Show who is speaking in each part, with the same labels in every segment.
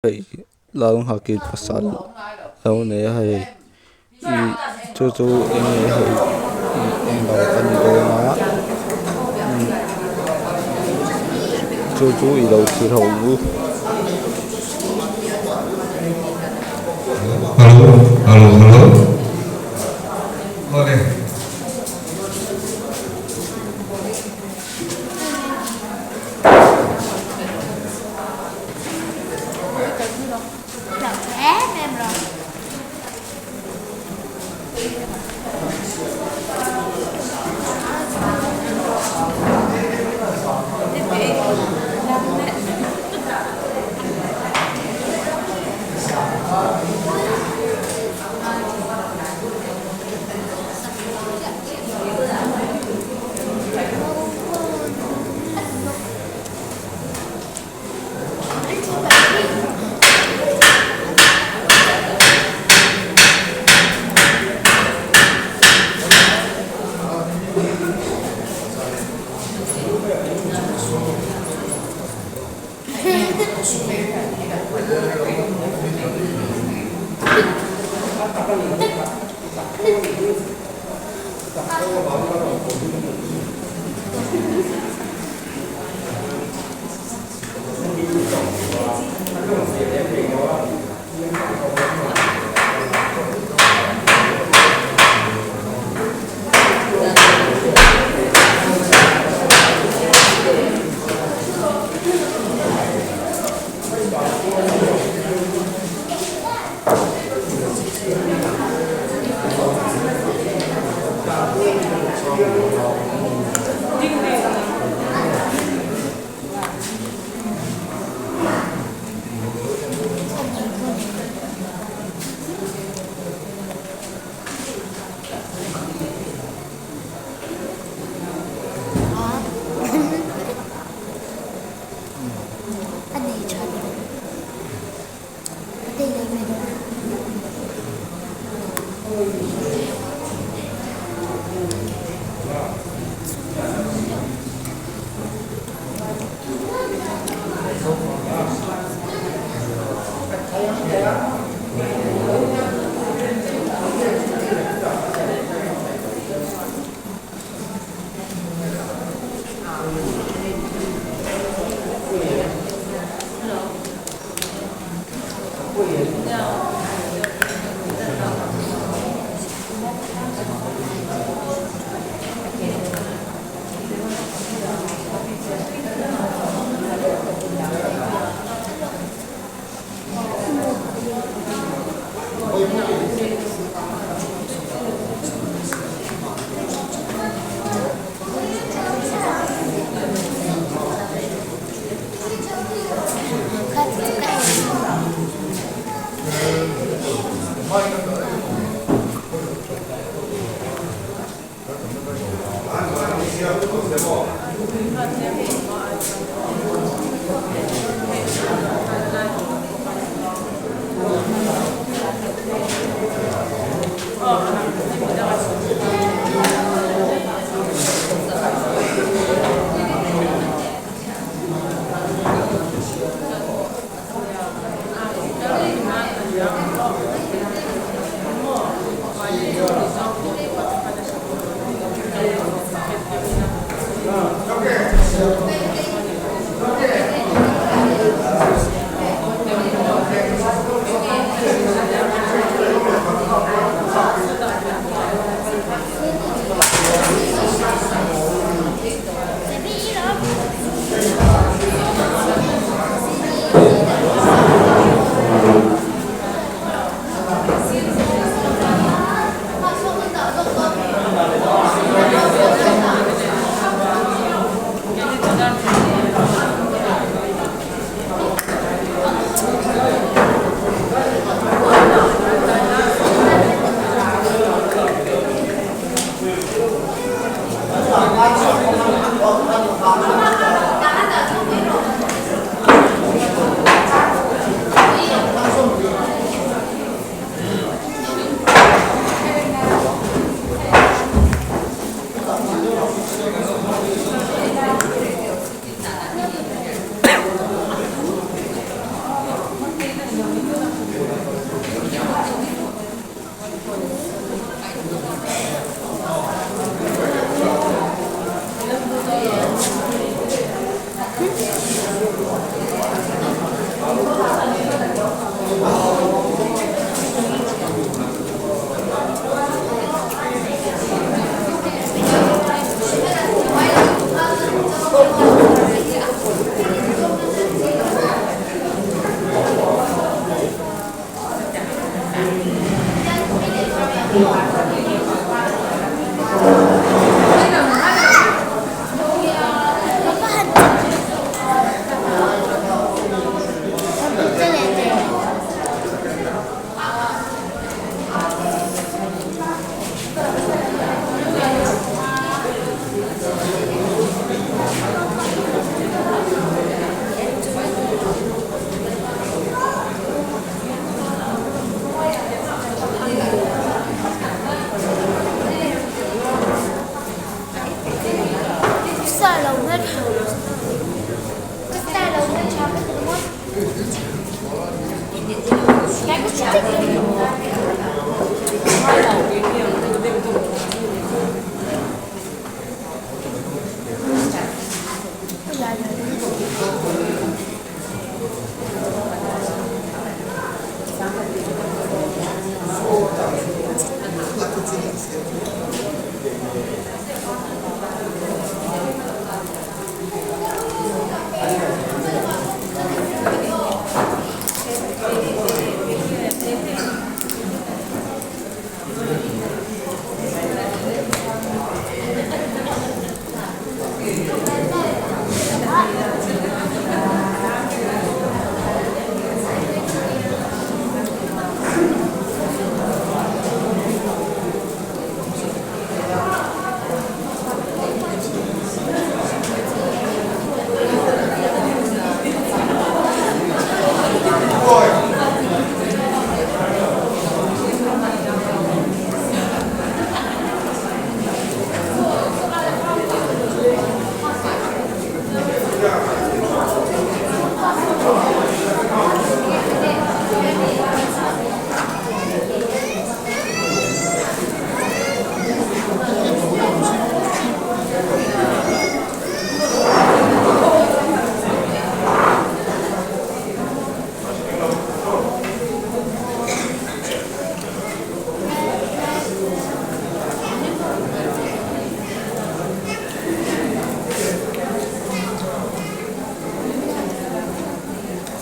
Speaker 1: Hei Lalnghaki pasal lo nei a hei ih chu chu eng nge hei ih englo a ni dawn a chu chu i lo thlir ho ang u.
Speaker 2: Hello hello hello awle.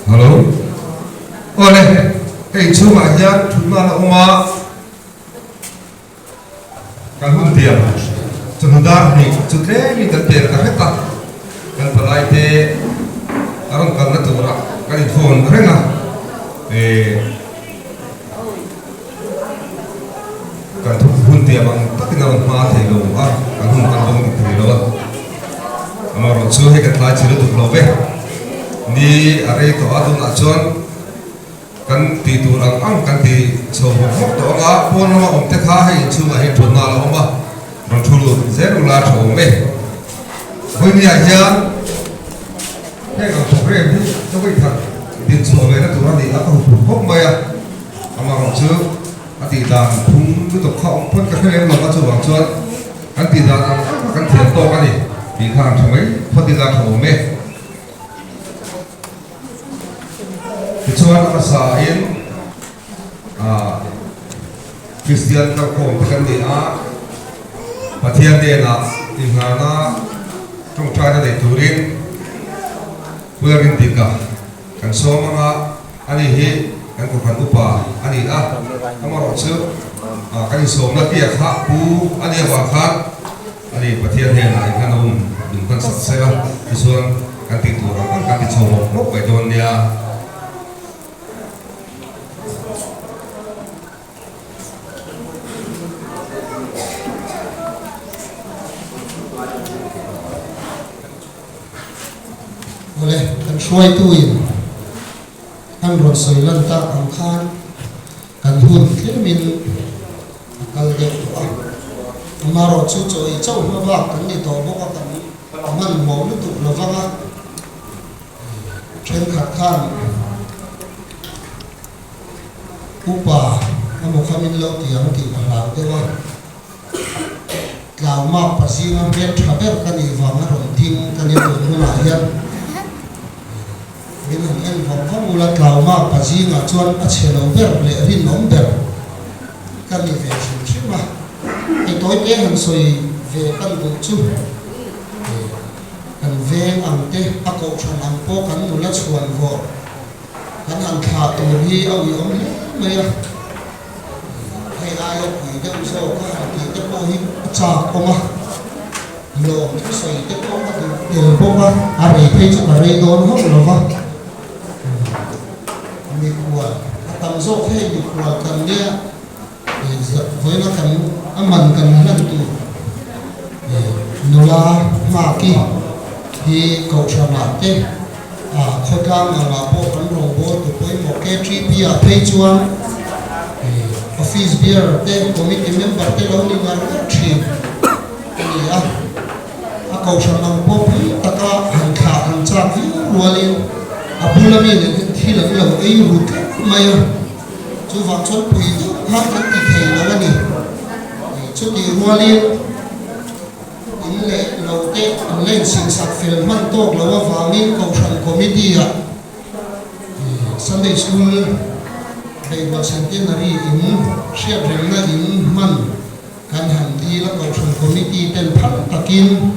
Speaker 2: Hello. Awle, hei chhungah hian thutna la awm a, kan hun tiang chawhnu dar hnih chu tlemin kan pel ta hret a, kan palai te a rawn kalna turah kan in phone reng a, eh kan thu hun tiang ang takin a rawn hma thei lo a, kan hun kan bawng dik thei lo a, amaherawhchu hei kan tlai chhe lutuk lo ve, ni a rei tawh a tunah chuan. Kan tih tur ang ang kan ti chho hawk hawk tawh ang a, pawn lama awm te kha hei inchhungah hian thutna a la awm a, rawn thu lut zel ula tha awm e. Vawinia hian heng ang thawk rem hi ka vawi khat din chhuah ve na tur a ni a, ka huphurh khawp mai a, amaherawh chu a tih dan phung lutuk kha awm pawn ka hre lem lo a, chuvang chuan kan tih dan ang ang kha kan thiam tawk a ni tih kha an tha mai phawt ila tha awm e. Tichuan a hmasain Kristian kalkhawm te kan ni a, Pathian hnenah inngahna tawngtaina nei turin Puiarin Dika kan sawm ang a, ani hi kan kohhran upa a ni a, amaherawhchu kan insawmna piah kha pu a nih avang khan Ani Pathian hnenah in hlan a um min hman sak sel a, tichuan kan tih tur ang ang kan ti chho mawp mawp mai dawn nia.
Speaker 3: Awle, kan hruaituin an rawn sawi lan tak ang khan kan hun tlemin a kal deuh tawh a, amaherawh chu chaw ei chauh hma bak kan ni tawh bawk a, kan hmanhmawh lutuk lo vang a, thenkhat khan upa emaw kha min lo ti ang tih ka hlau deuh a, tlaumak pazinga hmel tha ber ka nih vang a rawn ding ka ni tun hunah hian. Min han en vang vang ula, Tlauma pa zingah chuan a chhe lo ber leh rinawm ber ka ni ve hrim hrim a, hei tawi te han sawi ve kan duh chu kan veng ang te, a kohhran ang pawh kan nula chhuan vawh kan han thlah tur hi a uiawm hle mai a. aia pui deuh zawk a han tih te pawh hi a chak awm a, lawm thusawi te pawh a duh tel bawk a, a rei phei chu ka rei dawn hauh lo va. Mikhual a tam zawk hei mikhual kan nia vawiina kan a man kan hlan tur nula nghaki hi kohhranah te khawtlang angah pawh kan rawngbâwl tu pawimawh KTP ah phei chuan office bearer te committee member te lo ni ngar ngar thin a ni a. A kohhran ang pawh pui taka han thlah han chak viau rualin a bula mi nen hian thil an lo ei ru tlat mai a, chuvang chuan pui deuh khan kan ti thei lo a ni. Chutih rualin in leh lo te an la insinsak fel hman tawk lo avangin kohhran committee ah Sunday School Beihbual Centenary in hriatrengna in hman Kan han dil a, Kohhran Committee ten phal takin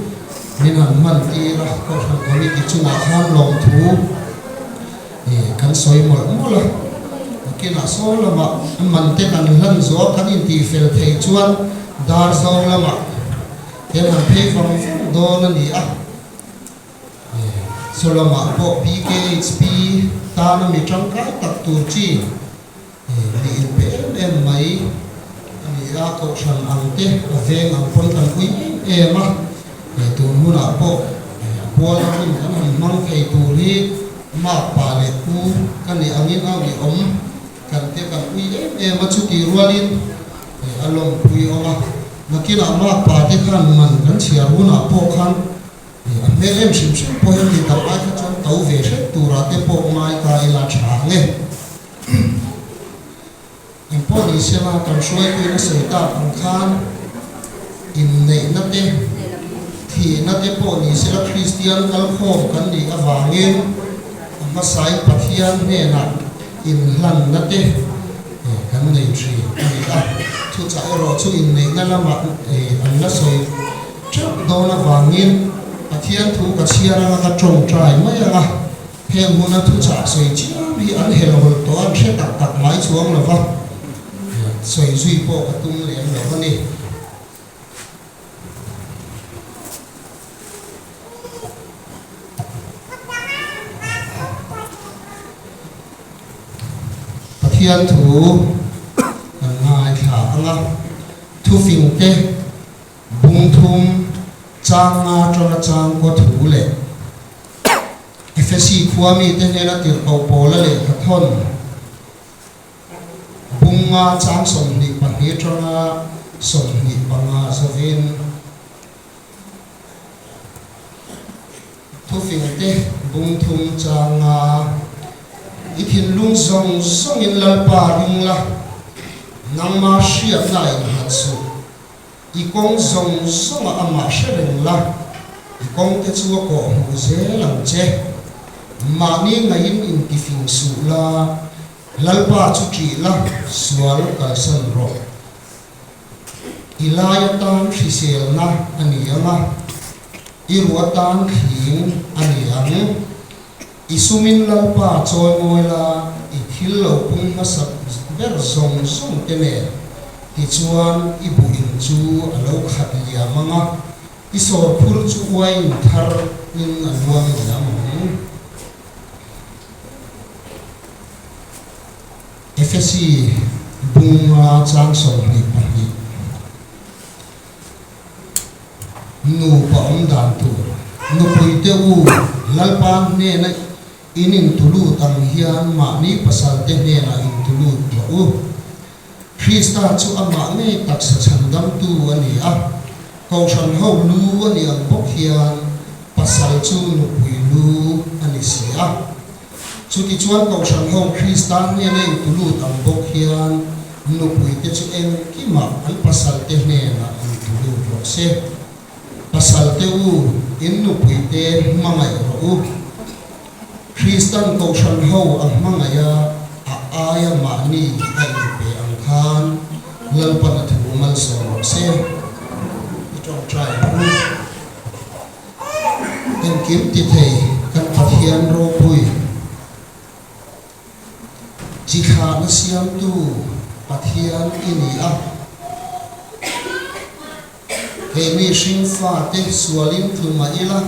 Speaker 3: min han hman tir a, Kohhran Committee chungah khan lawmthu kan sawi mawlh mawlh a, nakinah saw lamah a man te kan hlan zawh a, kan intih fel theih chuan dar zawng lamah ten han phei vang vang dawn a ni a. Saw lamah pawh BKHP tana mi tangkai tak tur chi Mi inpe em em mai a ni a, kohhran ang te a veng ang pawn kan ui em em a, tun hunah pawh a puala hun kan han hmang thei tur hi makpa leh u ka nih angin a uiawm kan te kan ui em em a, chutih rualin a lawmpui awm a, nakinah makpa te khan man kan chhiar hunah pawh khan A hmel em hrim hrim pawh hian mi dang ai kha chuan to ve hrep turah te pawh ngai ta ila tha ang e. Engpawh ni sela kan hruaituin a sawi tak ang khan inneihna te, thihna te pawh ni sela Kristian kalkhawm kan nih avangin a hmasain Pathian hnenah inhlanna te kan nei thin a ni a. Thuchah erawh chu inneihna lamah an la sawi Teuh dawn avangin Pathian thu ka chhiar anga ka tawngtai mai anga, heng huna thuchah sawi chiam hi an helhawl tawh an hre tak tak ngai chuang lo va, sawi zui pawh ka tum lem lo a ni. Pathian thu kan ngaithla anga thufing te Bung thum chang nga atanga chang kaw thu leh Efesi khua mite hnena tirhkoh Paula lehkha thawn bung nga chang 22 atanga 25 zawin Thufingte bung thum chang nga i thinlung zawng zawngin Lalpa ring la, nangma hriatna a innghat suh. I kawng zawng zawngah amah hre reng la, i kawngte chu a kawh hmuh zel ang che. Mahni ngaiin intifing suh la, Lalpa chu ṭih la, sual kalsan rawh. I lai atan hriselna a ni ang a, i ruh atan thling a ni ang. I sumin Lalpa chawimawi la, i thil lo pung hmasa ber zawng zawng te nen, tichuan i buh in chu a lo khat liam ang a, i sawrphur chu uain thar in a luang liam ang. Efesi bunga chang 22. Nupa awm dan tur, Nupuite u, Lalpa hnena in intulut ang hian mahni pasalte hnenah intulut rawh u. Krista chu amah ngei taksa chhandamtu a ni a, Kohhran ho lu a ni ang bawk hian pasal chu nupui lu a ni si a. Chutichuan Kohhran ho Krista hnena intulut ang bawk hian nupuite chu engkimah an pasalte hnenah intulut rawh se. Pasalte u, in nupuite hmangaih rawh u. Kristan Kohhran ho a hmangaih a, a aia mahni a inpe ang khan Lalpan a thu malsawm rawh se. I tawngtai ang u. Engkim ti thei kan Pathian ropui, chi thlahna siamtu Pathian i ni a. Keini hringfate sualin tlu mah ila,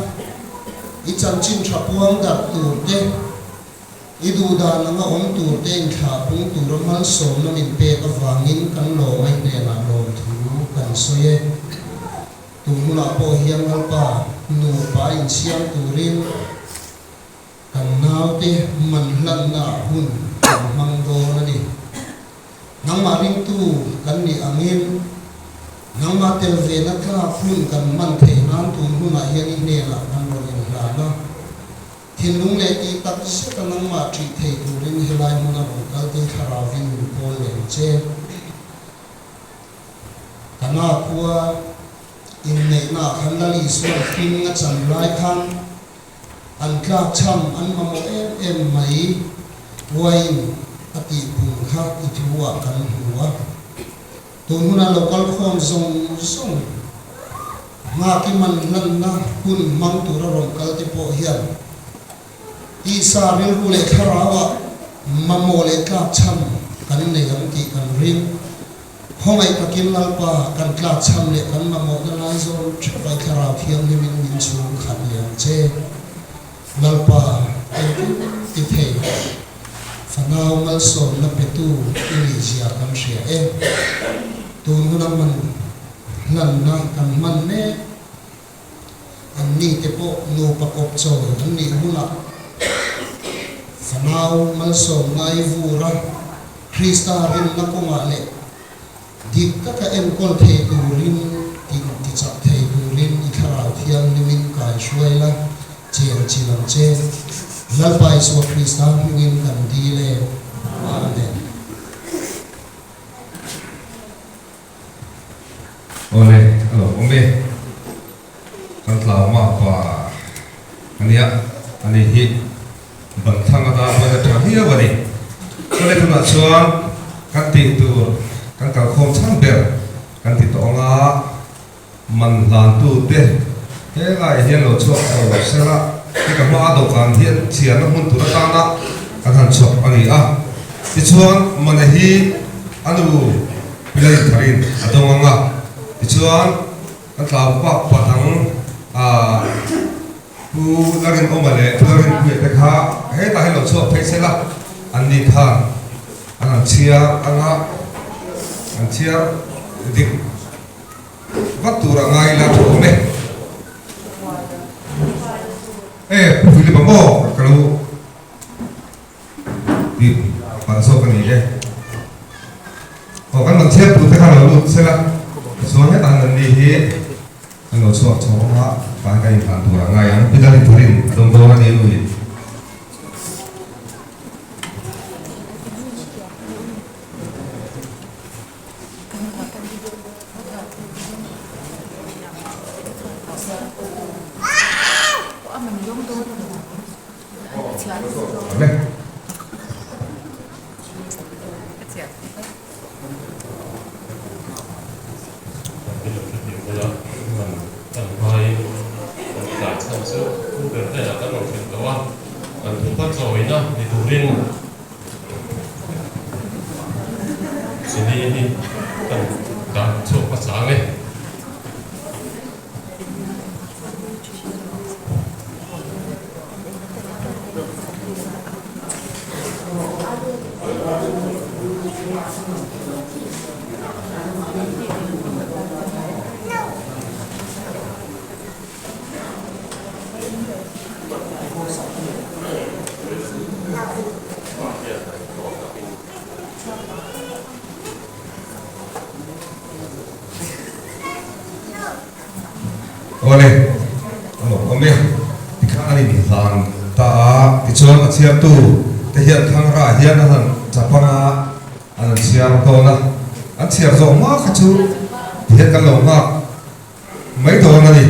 Speaker 3: i chanchin tha puang darh tur te, i duhdan anga awm tur te inthlah pung tura malsawmna min pek avangin kan lawm a i hnenah lawmthu kan sawi e. Tun hunah pawh hian Lalpa nupa insiam turin kan naute man hlannaah hun kan hmang dawn a ni. Nangmah ringtu kan nih angin nangmah tel vena tlak hun kan man theih nan tun hunah hian i hnenah kan rawn inhlan a. Thinlung leh tih tak zeta nangmah ṭih thei turin helai hmuna rawn kalte thlarauvin min pawl leh ang che. Kana khua inneihnaah khan Lal Isuan hring a chan lai khan an tlak chham an mamawh em em mai uaiin a tih pung kha i thu ah kan hmu a. Tun huna lo kal khawm zawng zawng nghak i man hlanna hun hmang tura rawn kal te pawh hian tisa rilru leh thlarauah mamawh leh tlak chham kan nei ang tih kan ring. Khawngaih takin Lalpa kan tlak chham leh kan mamawhna lai zawn theuh ai Thlarau Thianghlimin min chhung khat leh ang che. Lalpa engkim ti thei fanau malsawmna petu i nih zia kan hria e. Tun huna man hlanna kan hman mek an ni te pawh nupa kawp chawi an nih hunah fanau malsawmna ai vur a, Krista rinna kawngah leh dik taka enkawl thei turin tin tichak thei turin i Thlarau Thianghlimin kai hruai la, chen chil ang che. Lalpa Isua Krista hmingin kan dil e. Amen.
Speaker 2: Awle, a lo awm e. Kan tlauhma pa a nia, ani hi ban thlang atan pawhin a tha viau a ni. Chulai tunah chuan kan tih tur kan kalkhawm chhan ber kan ti tawh ang a, man hlantute helaiah hian lo chhuak chho lo sela, hei ka hmaa dawhkan hian chhiarna hmun tur atana kan han chhawp a ni a. Tichuan, Mana hi a nu Pilai tharin a dawng ang a, tichuan, Kan tlau pak pa dang a Pu Larinawma leh Pu Larinpuia te kha hetah hian lo chhuak phei se la, an ni khan an han chhiar ang a, an chhiar dik vat tur a ngai ila thu awm e. E Pu Philip-a maw ka lo Tih palh zawk a ni e. Aw kan rawn chhiat tute kha lo lut sela, tichuan hetah hian an ni hi an lo chhuak chho ang a, tan kan inhlan tur a ngai ang. Pitar intharin a dawng dawn a ni lui. Awle, a lo awm e. Tikhan an inhlan ta a, tichuan a chhiartu te hian Thangra hian an han chap ang a, an han chhiar dawn a, an chhiar zawh hma kha chu tihian kan lo nghak mai dawn a ni.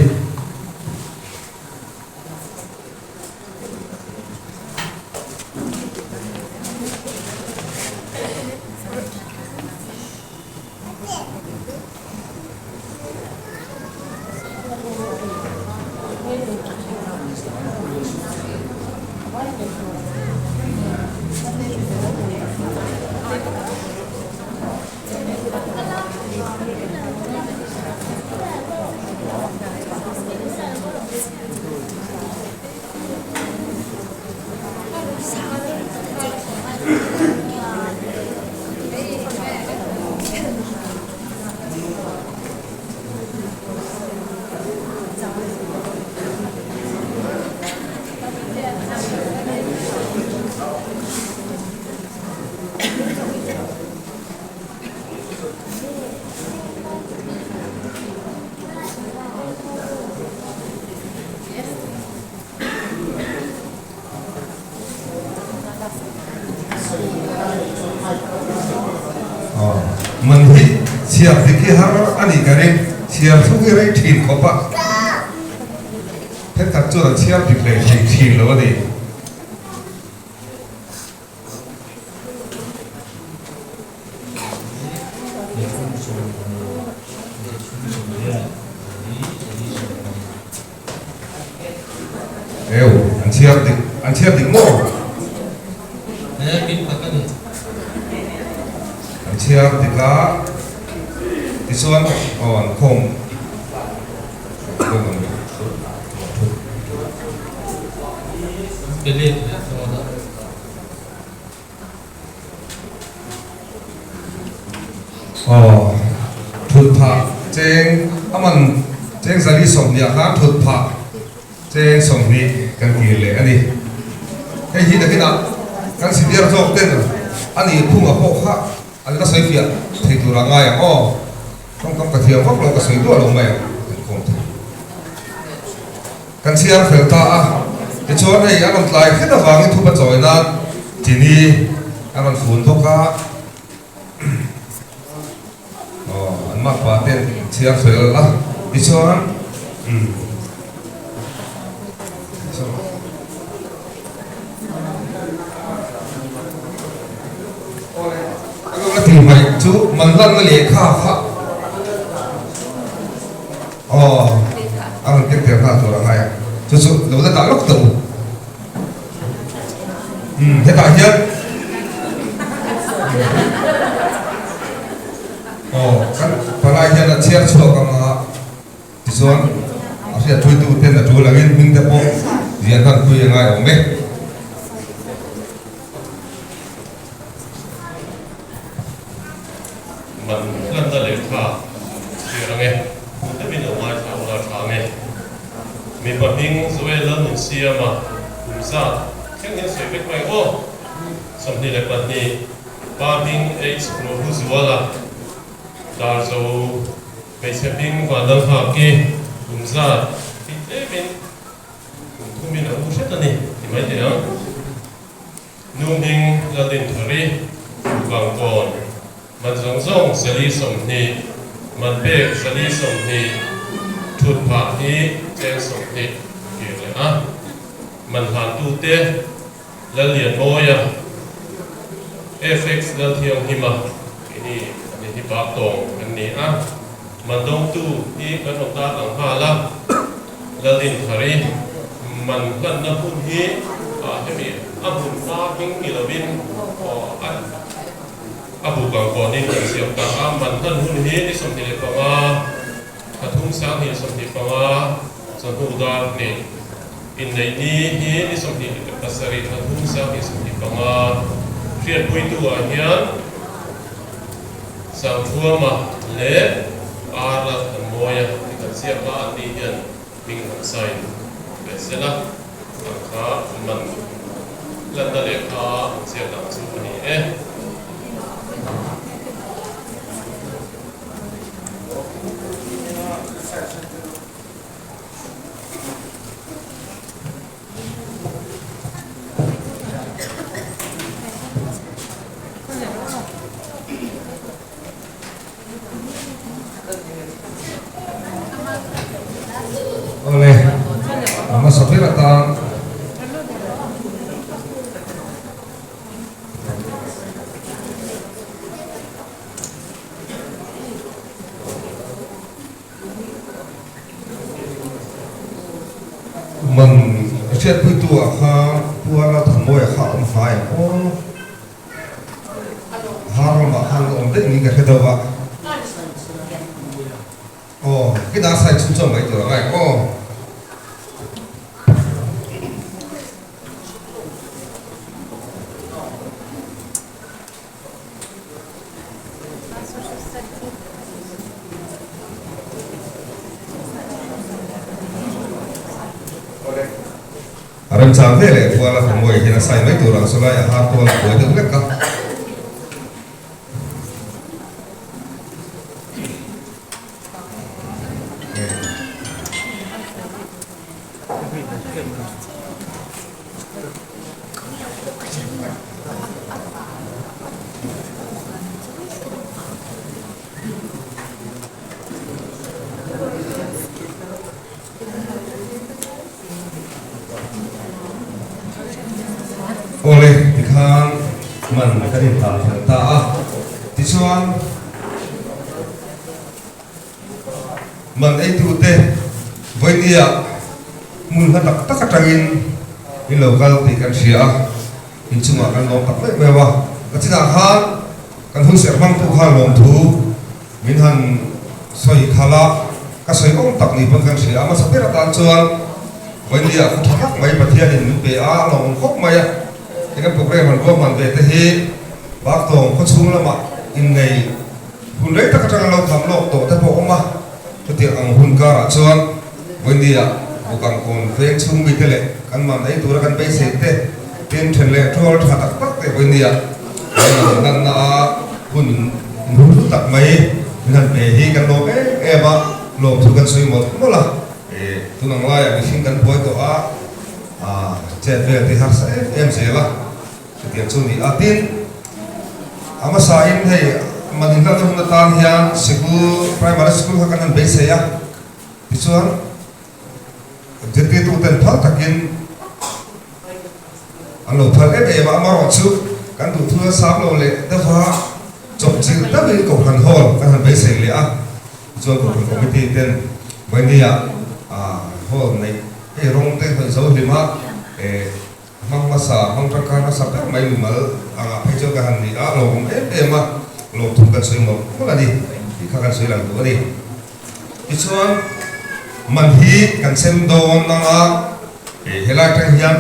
Speaker 2: Aw, man hi chhiar dik hi har a nih ka ring, chhiar thung hi rei thin khawp a, thenkhat chuan an chhiar dik hlei thei thin lo a ni. Eu, an chhiar dik, an chhiar dik maw? An chhiar dik a, tichuan aw an khawm Aw, thut phah cheng a man cheng zali 20 ah khan thut phah cheng 20 kan kir leh a ni. Hei hi nakinah kan senior zawk ten a nih phungah pawh kha An la sawi fiah thei tur a ngai ang aw. Tawngkam ka thiam vak lo ka sawi duah lo mai ang kan kawm thei. Kan chhiar fel ta a, tichuan hei a rawn tlai hret avangin thupa chawi nan chini a rawn fun bawk a. Aw an makpa ten chhiar fel a, tichuan umm. A ti mai chu man lanna lehkha kha aw a rawn keng tel nghal tur a ngai a chu chu lo la dah lawk tawh u umm hetah hian aw kan palai hian a chhiar chhuak ang a. Tichuan, a hriatpuitu ten a tul angin hming te pawh ziah hnan pui a ngai awm e.
Speaker 4: Man hlanna lehkha chhiar ang e, tute min lo ngaithla ula tha ang e. Mipa hming Joel Lalnunsiama kum zat thleng hian sawi vek mai aw. 22, pa hming H Rohluzuala, Darzo. Hmeichhe hming Vanlal Nghaki kum zat hi tlemin kum thumin a u hret a ni ti mai teh ang. Nu hming Laldinthari, Vangkawn, man zawng zawng zali 20, man pek zali 20, thut phah hi cheng 20 kir leh a, man hlantute Lallianmawia, FX Lalthianghima keini an ni hi bak tawng kan ni a, man dawngtu hi kan rawn tar ang nghal a, Laldinthari man hlanna hmun hi hemi a hmun hma hming ni lovin a buk ang kawnin kan siam ta a, man hlan hun hi ni 25, 3 2025 chawhnu dar hnih. Inneih ni hi ni 27 thla 3 2025 hriatpuitu ah hian Sangthuama leh Ar Lalthanmawia ti kan ziak a, anni hian hming han sign ve sela ang kha man lanna lehkha an ziak dan chu a ni e.
Speaker 2: Awle, a hmasa ber atan Man hriatpuitu ah kha Pu Ara Thanmawia kha a awm hnai ang aw. Har lamah khan a awm daih niin ka hre deuh a. Aw, khitah a sign chhung chuan mai tur a ngai ang aw. A remchang ve leh kual a Thamuai hian a sai mai tur ang sawlai a har tual a buai deuh hlek a. Man kan inhlan fel ta a. Tichuan, man eitute vawinia hmun hla tak tak atangin in lo kal tih kan hria a, inchungah kan lawm tak vek vek a. Ka chinah khan kan hun serh hmangtu khan lawmthu min han sawi khalh a, ka sawi awm tak ni pawn kan hria a. Hmasa ber atan chuan vawinia khaw tha tak mai Pathianin min pe a, a lawmawm khawp mai a. Eng an programme an ruahman ve te hi Baktawng khawchhung lamah innei hun rei tak atanga lo tham lawk tawh te pawh a awm a, chutiang ang hun karah chuan Vawinia Bukangkawn veng chhung mite leh kan man ei tura kan beisei te tin then leh tual tha tak tak te Vawinia kan man lanna a hun inhun hlu tak mai min han pe hi kan lawm em em a, lawmthu kan sawi mawlh mawlh a, tun ang laiah mihring kan buai tawh a. A chet vel te harsa em em zel a, chutiang chu a ni a. Tin, a hmasain hei man inhlatna hun atan hian sikul, primary school kha kan han beisei a, tichuan zirtirtu ten phal takin an lo phal em em a, amaherawhchu kan duhthul a sang lo leh deuh a, chawpchilh deuhin Kohhran Hall kan han beisei leh a, tichuan Kohhran Committee ten Vawinia Hall neih Hei rawng te hawih zo hlim a, hmang hmasa, hmang tangkai hmasa ber mai mimal angah phei chuan ka han ni a, lawmawm em em a, lawmthum kan sawi mawlh mawlh a ni tih kha kan sawi lang duh a ni. Tichuan, man hi kan sem dawn anga helai atang hian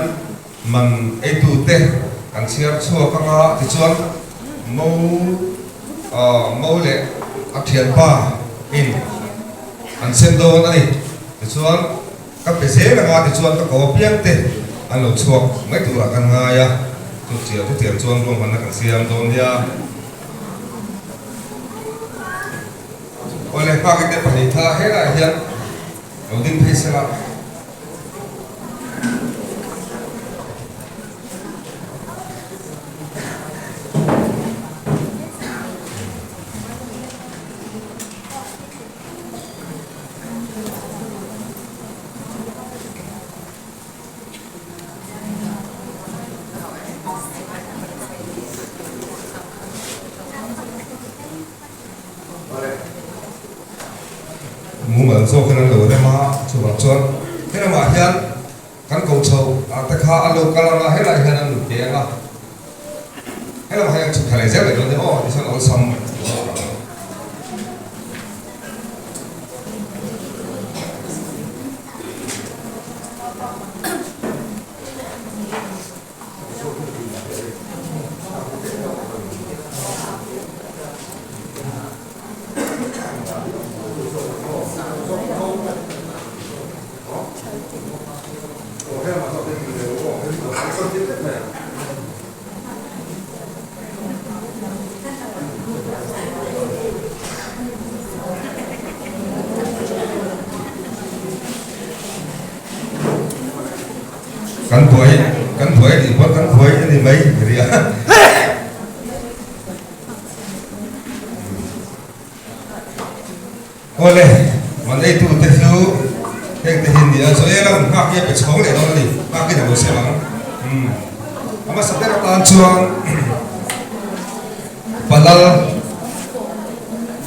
Speaker 2: man eitu te kan chhiar chhuak anga tichuan mo mo leh a thianpa in an sem dawn a ni. Tichuan. Ka pe zel anga tichuan ka ko apiang te an lo chhuak mai turah kan ngai a, chu chiah chutiang chuan ruahmanna kan siam dawn nia. Awle nghak te pahnitha helaiah hian lo ding phei sela. Mumal zawkin an lo rem a, chuvang chuan helamah hian kan ko chho ah te kha a lo kal ang a, helaiah hian an lut ve ang a, helamah hian chhuk thla leh zel leh dawn nia aw tichuan awlsam zawk ang. Kan buai kan buai tih pawn kan buai a ni mai ria. Awle, man eitu te chu heng te hi an ni a, Joel a rawn nghak hi a pe chhawng leh dawn a ni, nghakin a lo sem ang. Umm, a hmasa ber atan chuan Palal,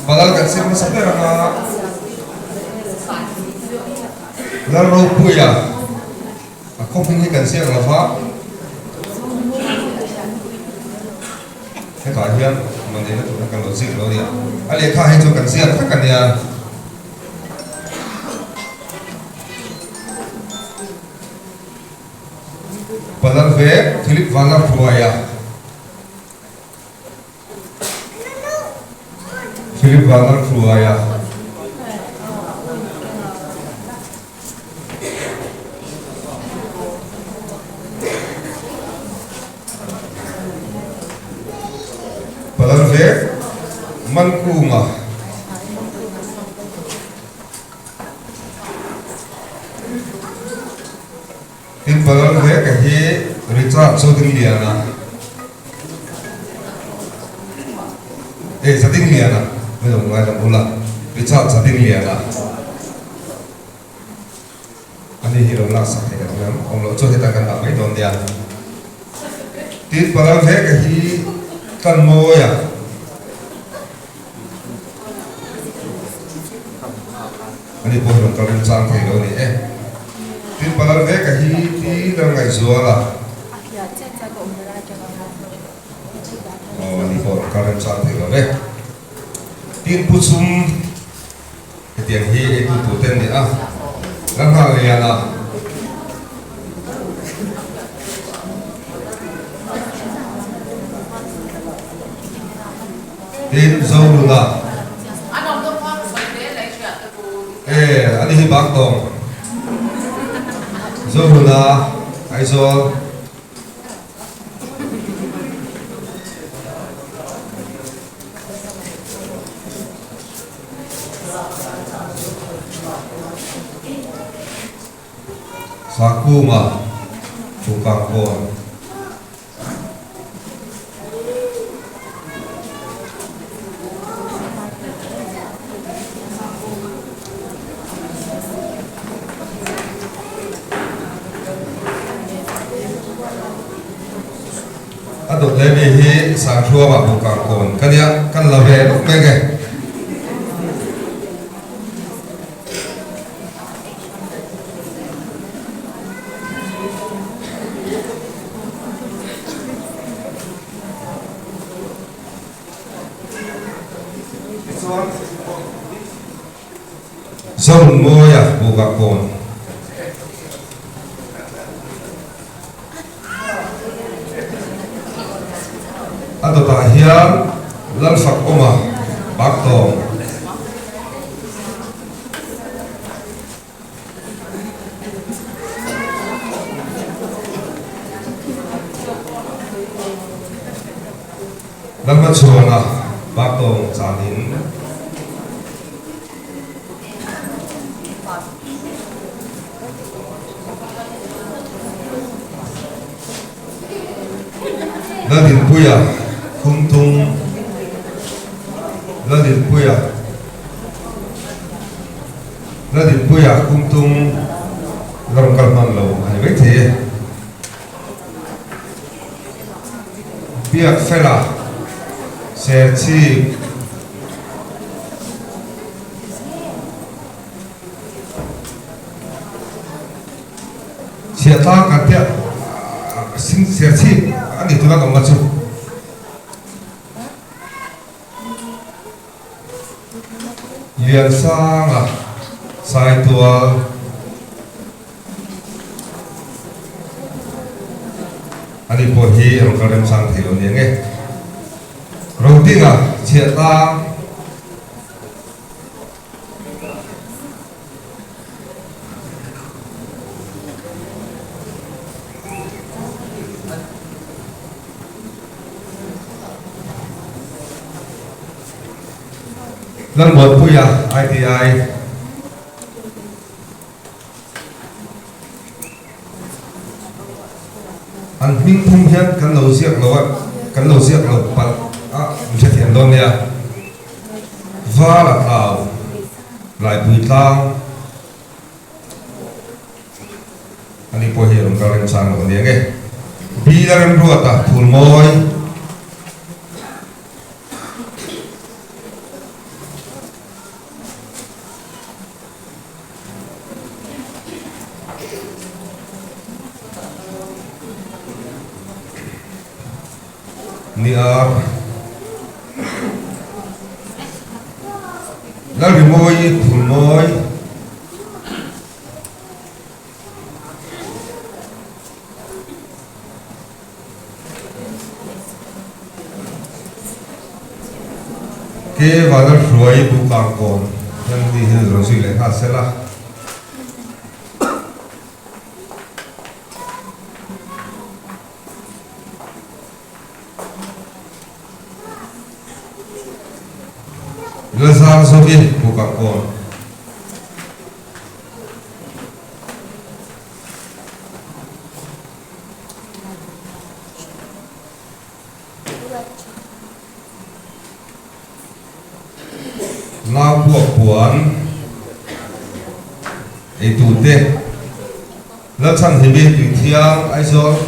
Speaker 2: Palal kan sem hmasa ber ang a, Lalropuia a khaw hming hi kan ziak lo va. Hetah hian Mandeina tuna kan lo ziak lo a nia. A lehkha hi chu kan ziak vek a nia. Palar ve Philip Vanlalhruaia Philip Vanlalhruaia Palar vek Mankunga Tin palar vek a hi Richard Zodingliana Eh Zadingliana min lo ngai lam ula Richard Zadingliana. A ni hi lo laksak thei kan awm em? Awm loh chuan heta kan dah mai dawn nia. Tin Palalveka hi Tlanmawia. Ani pawh hi rawn kal remchang thei lo a ni e. Tin Palal veka hi Pi Lalngaihzuala. Aw ani pawh rawn kal remchang thei lo ve. Tin Pu Chum hetiang hi eitu tur te an ni a. Lalnghakliana. Tin Zoruna. E ani hi bang tawng. Zoruna Aizawl. Sangkunga Chungkangkawn. A dawt leh mi hi Sangthluama Bukangkawn ka nia, kan la ve lawk mek e. Zonmawia bukah kawn. A dawtah hian Lalfakawma Baktawng. Lalhmachhuana Baktawng chanin. Lalrinpuia Khumtung Lalrinpuia Lalrinpuia Khumtung la rawn kal hman lo a ni maithei e. Biakfela Serchhip. Chhiatlang kan piah sin Serchhip a ni tuna kan awmna chu. Liansanga Saitual. Ani pawh hi rawn kal remchang thei lo nia nge. Rodinga Chhiatlang. Lalmuanpuia ITI. An hming phung hian kan lo ziak lo a, kan lo ziak lo palh a, min hrethiam dawn nia. Val a tlau, Laipui tlang ani pawh hi a rawn kal remchang lo a nia nge. Bil a remruat a, Phulmawi. Nia. Lalrimawi Phulmawi. Ke Vanlalhruai Bukangkawn hian ni hi rawn zui leh nghal sela. Lazar Zovi Bukangkawn. Nau buak puan eitute Lalchhanhimi Tuithiang Aizawl.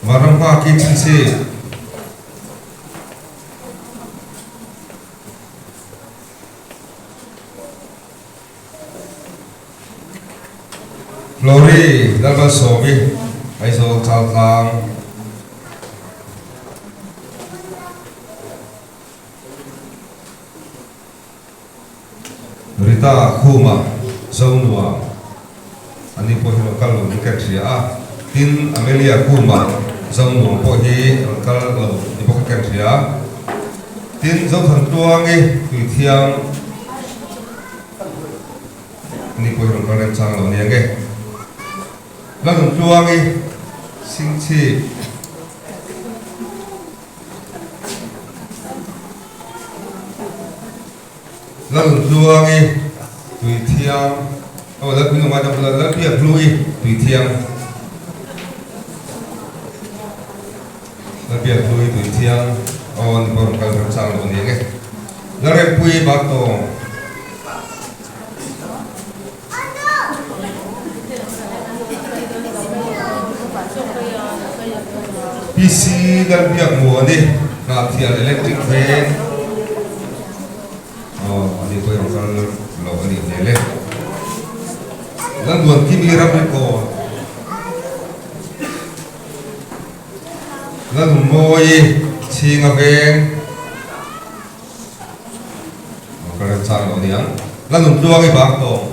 Speaker 2: Vanram Nghaki Chhinchhip. Glory Lalmalsawmi, Aizawl Chaltlang. Rita Khuma, Zonuam, ani pawh hi rawn kal lo ni ka hria a, tin Amelia Khuma, Zonuam pawh hi rawn kal lo ni bawk ka hria a, tin Zothantluangi Tuithiang ani pawh hi rawn kal remchang lo nia nge. Lalnuntluangi Singchhip. Lalnuntluangi Tuithiang aw Lalpui nungai dang pawh Lalpiak Hlui Tuithiang Lalpiak Hlui Tuithiang aw ani pawh rawn kal remchang lo a ni ang e Lalrempui Baktawng. PC Lalbiakmuani Hnahthial Electric Veng aw ani pawh i rawn kal lo a nih hmel e. Lalmuankimi Ramrikawn Lalnunmawi Chhinga Veng. Ka remchang lo niang. La nun tluang i bang tawng.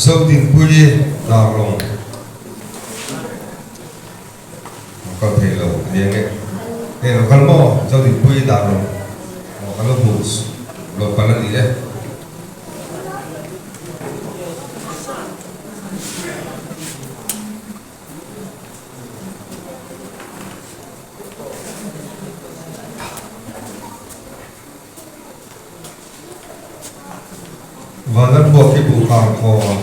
Speaker 2: Zodinpuii Darlawng. Lo kal thei lo a nia nge. Hei lo kal maw Zodinpuii Darlawng. Aw kan lo hmu lo kal a ni e. Vanlalbuak hi buh kang khawn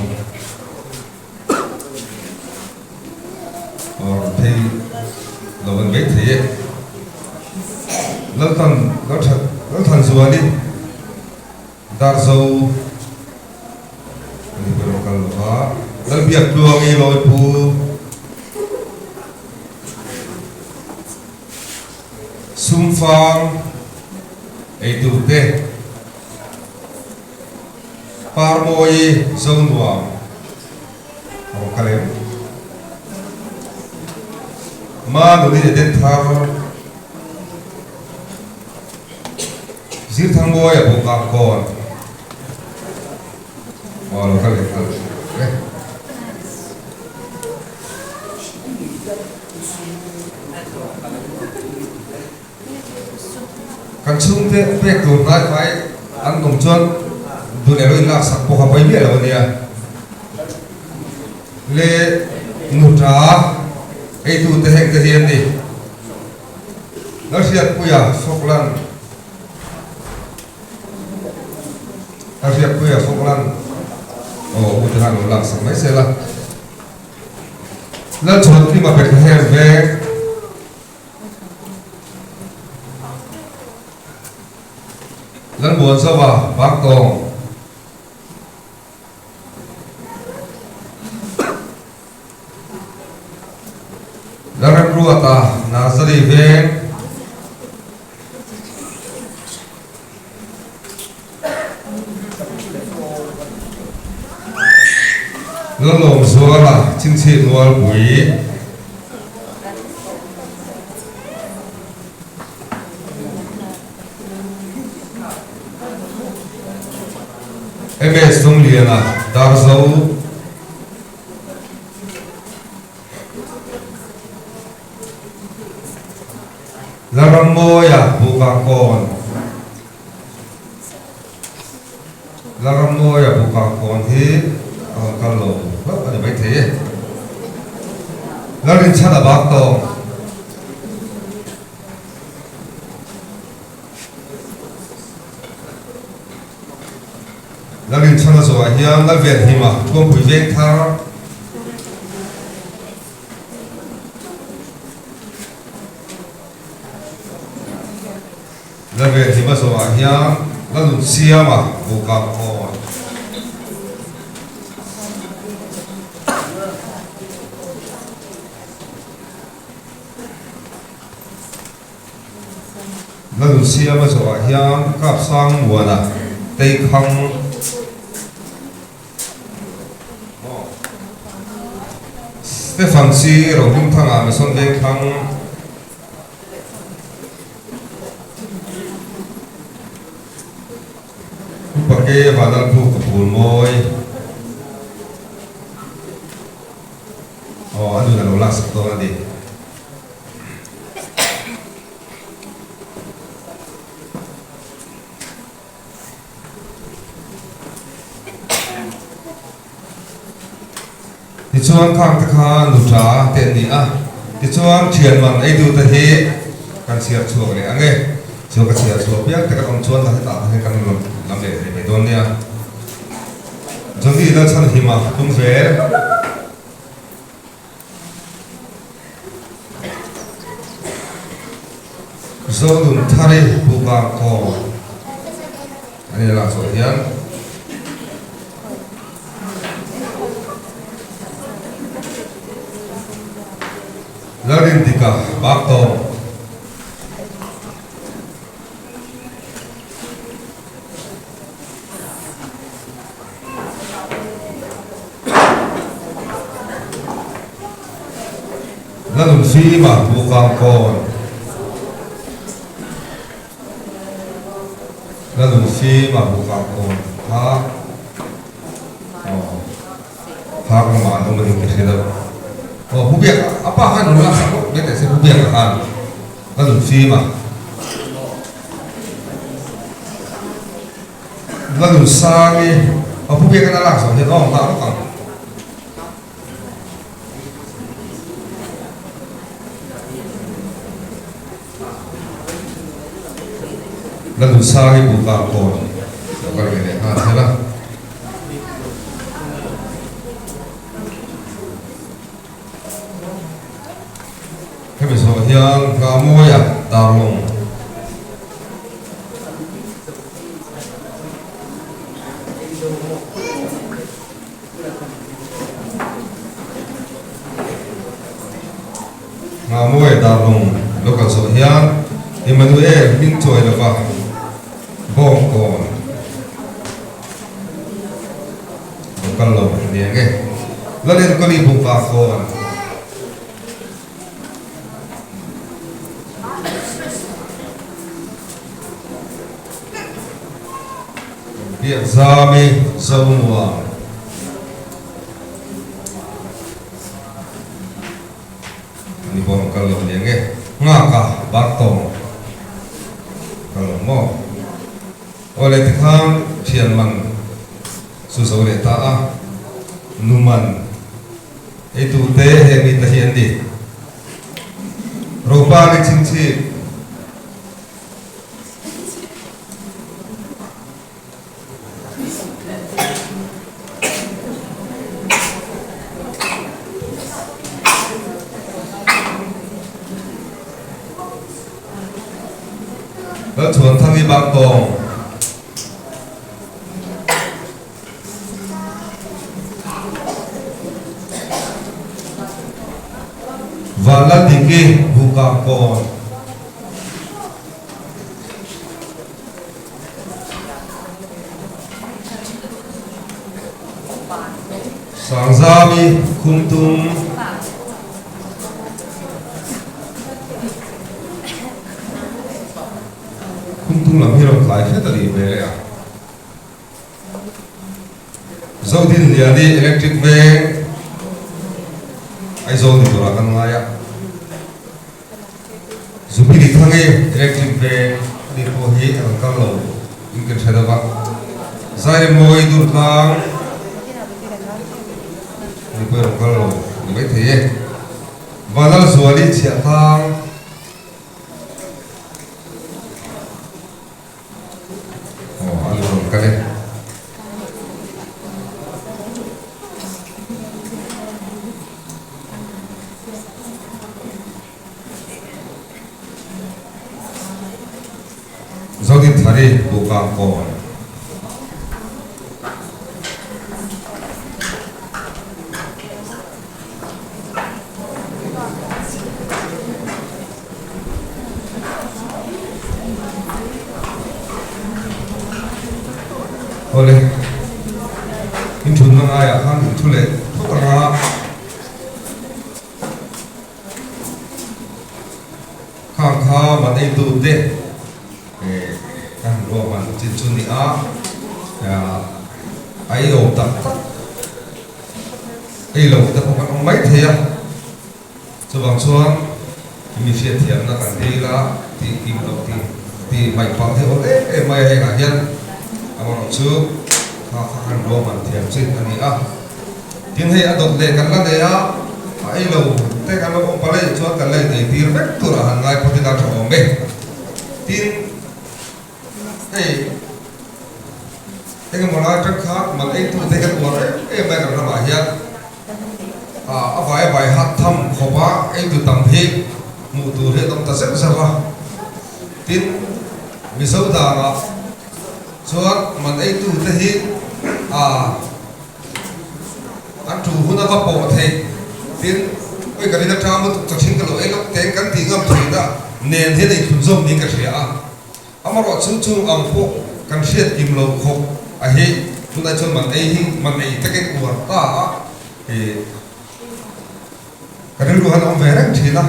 Speaker 2: awr phei lo an mai thei e. Laltan Lalthat Lalthanzuali Darzo ani pawh erawh kal lo va. Lalbiaktluangi Lawipu. Sumfang eitur te, Parmawi Zonuam a rawn kal em? Manuni Eden Thar, Zirthangmawi a bawk kawn aw lo kal leh nghal e. Kan chhungte pek tur hnai fai an awm chuan duh leh lo in laksak pawh kha pawi miah lo a nia. Le nuta eitute heng te hi an ni. Lalhriatpuia Falkland Lalhriatpuia Falkland aw u te khan lo laksak mai se la. Lalchhuankima Bethlehem veng Lalmuanzova Baktawng Lalremruata Nazari veng Lalawmzuala Chingchhip Mualpui. MS Dungliana Darzo. Lalrammawia Bukangkawn Lalrammawia Bukangkawn hi a rawn kal lo hlauh a ni maithei e. Lalrinchhana Baktawng Lalrinchhana zawhah hian Lalvenhima Thuampui Vengthar Lalvenhima zawhah hian Lalnunsiama Buhkang Kawn. Lalnunsiama zawhah hian Kapsangmuana Teikhang. Stefan Chi Rohimthanga Mission Vengthlang. Upa ke Vanlalphu ka phul mawi. Aw a nun a lo laksak dawn a ni. Tichuan khang te kha nuṭa te an ni a, tichuan ṭhian man eitute hi kan chhiar chhuak leh ang e. Chuan ka chhiar chhuah piang te kan awm chuan hetah te hian kan lam leh thei mai dawn nia. Johnny Lalchhanhima tum zel. Zonun Thari Bukang Kaw a ni lah chuah hian Lalrindika Baktawng. Lalunfima Bukang Kawn Lalunfima Bukang Kawn kha aw phak lamah an awm a ni ka hre deuh. Aw Pu Biaka a pa khan rawn laksak lawk mai teh se Pu Biaka khan Lalunfima. La nun sang i a pu biak in a lak zawh hian aw nghah vak ang. La nun sang i buh kang kawn lo kal ve leh nghal zel a. Hemi zawh hian Nghahmawia Darlawng Nghahmawia Darlawng lo kal zawh hian Emmanuel Hmingchawi lova Bawngkawn Lo kal lo ni ang e. Lalenkawli Bungka Kawn. Biakzami Zonuam. Ani pawh rawn kal lo ni ang e. Nghaka Bartawng kal lo maw? Aw le tikhan thian man chu zo leh ta a, nu man eitu te heng mi te hi an ni. Ropa le chingchip. Lalchhuanthangi Baktawng. Vanlaldiki Buhkangkawn. Sangzami Khumtung. Khumtung lam hi rawn tlai hret a nih hmel e a. Zodin Liani Electric Veng Aizawl ni turah kan ngai a. Zubili Thangi Electric Veng a nih pawh hi a rawn kal lo in kan hre deuh a. Zairemawi Durtlang a nih pawh hi a rawn kal lo ni maithei e. Vanlalzuali Chhiahtlang. Aw a lu rawn kal e. Zodinthari Buhkangkawn. Awle, in thutna ngaiah khan in thu leh phawt ang a. Khang kha man eitu te kan ruahman chin chu ni a, a ei awm tak tak ei lo te pawh kan awm mai thei a. Chuvang chuan mi hriatthiamna kan dil a, tih kim loh tih tih hmaih pah hi awm em em mai a, hengah hian amaherawh chu kha kha kan ruahman thiam chin a ni a. Tin hei a dawt leh kan la nei a, a ei lo te kan lo awm palh a nih chuan kan la inei tir vek tur a han ngai phawt ila tha awm e. Tin hei engemaw lai atang khan man eitu te kan uar em em mai kan ramah hian. A vai a vai hat tham khawp a, eitu tam hi hmuh tur hi an awm ta zeuh zeuh a. Tin, Mizo danah chuan man eitu te hi a an tu hun a va pawh theih. Tin, oi ka rin atang lutuk ta thin ka lo ei lawk teng kan tih ngam theihna nen hian ei thlunzawm niin ka hria a. Amaherawh chu chung ang pawh kan hriat kim lo khawp a hi tunah chuan man ei hi man ei takin uar ta a i ka rilru han awm ve reng thin a,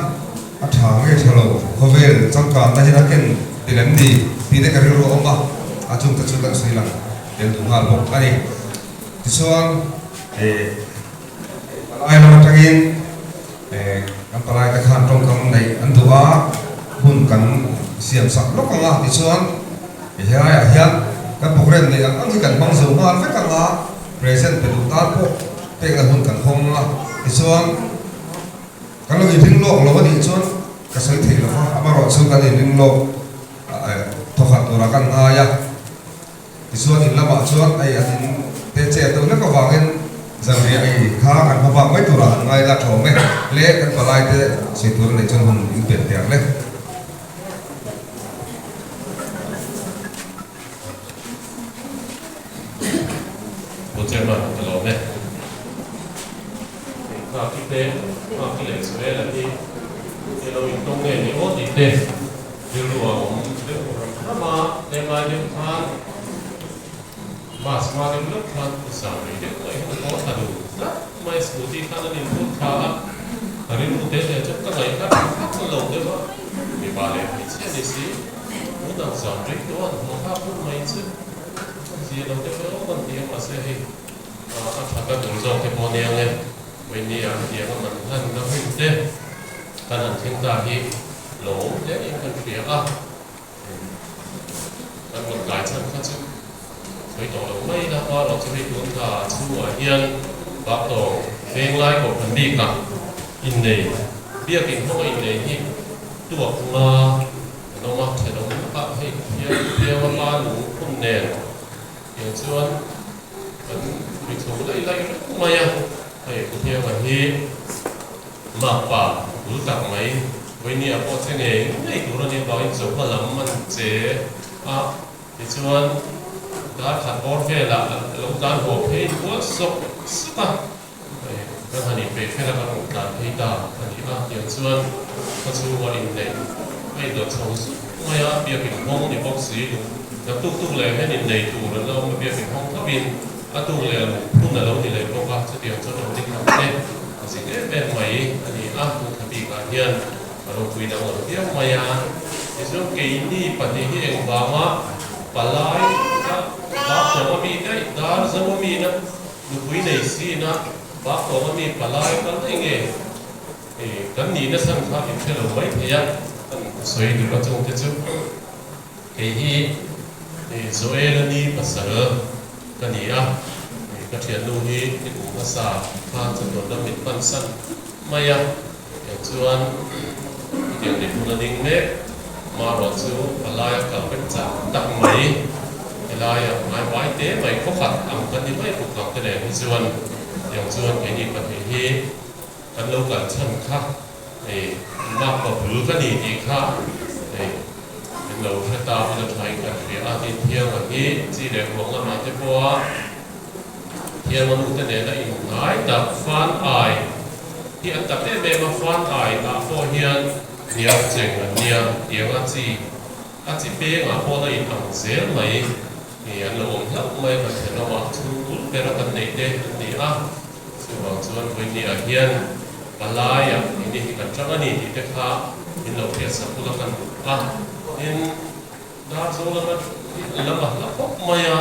Speaker 2: a tha nge tha lo khawvel changkanna hian a ken tel em ni tih te ka rilru a awm a, a chung te chu kan sawi lang tel duh nghal bawk a ni. Tichuan i palai lam atangin Kan palai te khan tawngkam neih an duh a, hun kan siam sak lawk ang a, tichuan helaiah hian kan programme neih ang ang hi kan hmang zo nghal vek ang a, present pe duh tan pawh pekna hun kan hawng ang a, tichuan kan lo inring lawk lo a nih chuan ka sawi thei lo va, amaherawhchu kan inring lawk thawkhat turah kan ngai a. Tichuan in lamah chuan ei an in te chet deuh hlek avangin zanriah ei kha kan hma bak mai turah han ngai la thawm e le kan palai te sawi tur a neih chuan hun in pe teh ang le.
Speaker 4: Pu Chairman ka lawm e. Nghaki te, Nghaki leh Joel-a hi i lo intawng nge ni aw tih te rilru a awm deuh ram ram a, tlem lai deuh khan bus hma deuh lawk khan zan rei deuh mai hian a haw thla duh tlat mai, scooty khan an input thla a, ka rilru te te chu ka ngaih kha tha vak lo deuh a, mipa leh hmeichhia ni si, tun ang zan rei tawh an haw thlak hun mai chu a zia lo deuh emaw kan ti a, mahse hei A thatna tur zawk te pawh nia nge, Vawinia hetianga man hlanna hun te kan han thleng ta hi lo awm hle in kan hria a, kan rawn tlai chhan kha chu sawi tawh lo mai ila, amaherawh chu hei tun thla chhungah hian Baktawng Venglai Kohhran bikah innei, biakin hmanga innei hi tuak nga an awm a, thenawm lakah hei Thianga pa lungphun nen Tiang chuan kan ri chho laih laih reng mai a, hei Pu Thianga hi makpa bul tak mai Vawinia pawh che ngei ngei tur a nih avangin Zohma lam an che a, tichuan dar khat bawr velah a lo tlan haw phei kual sawk sawk a, hei kan han inpeih fel a kan rawn tlan phei ta a ni a, tiang chuan khawchhunga inneih a indawt chho zuk mai a, biakin hawng ni bawk si lung na tuk tuk leh hian innei tur an la awm a, biakin hawng thovin a tuk leh lung phun a lo ni leh bawk a, chutiang chuan awm ni khat te a zin em em mai a ni a, lungtha bikah hian a ropui dang lo viau mai a, tichuan keini pahnih hi engvanga palai kha bak tawng a mi daih dar zo a mi na Nupui nei sina Baktawng a mi palai kal daih nge kan nihna chhan kha in hre lo mai thei a, kan sawi duh a chung te chu kei hi Joel a ni pasal ka ni a, ka thiannu hi ni kum hmasa khan chatuan ram min hman san mai a, chuan hetiang leh hmun a ding mek. Marawh chu palai a kal vek chak tak mai. Helaia ngai vai te mai khawkhat ang kan ni mai bawk ang te nen hi chuan tiang chuan keini pahnih hi kan lo kal chhan kha hei makpa bul ka ni tih kha hei kan lo hre ta ula thain kan hria a, tin Thianga hi chi leh huang lamah te pawha Thianga nute nena inhnai tak fan ai hi an tam em em a, fan ai ah pawh hian hnial cheng an nia, tianga chi a chi pengah pawh la in ang zel mai hi an lo awm hlauh mai a, kan thenawmah chhung bul bera kan neih te an ni a, chuvang chuan vawinia hian palaiah ini hi kan tang a ni tih te kha min lo hriatsak ula kan duh a, tin. Darzo lama lam a hla khawp mai a,